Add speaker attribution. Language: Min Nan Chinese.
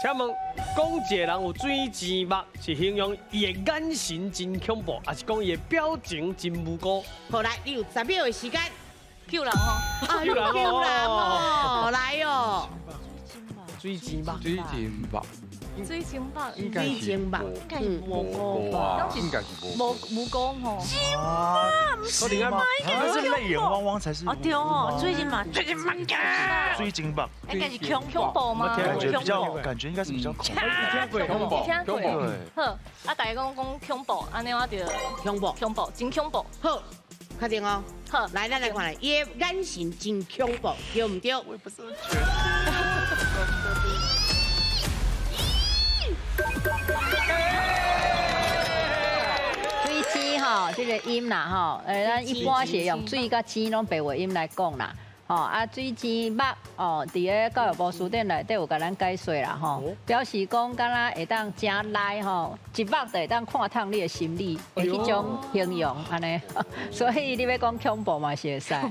Speaker 1: 請問講一个人有水晶目，是形容伊的眼神真恐怖，抑是講伊的表情真無辜？
Speaker 2: 好來，你有10秒的時間。
Speaker 3: 救人哦，
Speaker 2: 啊，救人哦，來哦，
Speaker 1: 水晶目，
Speaker 4: 水晶目，
Speaker 3: 水晶目，
Speaker 4: 應該是
Speaker 2: 目，
Speaker 3: 應該是無辜吧？
Speaker 4: 應該是
Speaker 3: 無無辜吼。
Speaker 1: 是嗎？
Speaker 5: 那是淚眼汪汪才是。
Speaker 6: 哦對哦，水晶目，水晶目，
Speaker 5: 水晶目，
Speaker 6: 應該是恐
Speaker 3: 恐怖嗎？
Speaker 5: 感覺比較，感覺應該是比較恐怖。
Speaker 1: 聽過
Speaker 4: 恐怖，
Speaker 3: 聽過。好，啊，大家講講恐怖，按呢我就
Speaker 2: 恐怖，
Speaker 3: 恐怖，真恐怖。
Speaker 2: 好，確定哦。
Speaker 3: 好，
Speaker 2: 來，咱來看來，伊的眼神真恐怖，對毋對？
Speaker 5: 我也不是很確定。
Speaker 7: 水星吼，這个音啦吼，咱一般是用水佮星攏白話音來講啦，吼啊水星目哦，佇咧教育部辭典內底有共咱解說啦吼，表示講敢若會當誠內吼，一目就會當看透你的心理的彼種形容按呢，所以你欲講恐怖嘛是會使。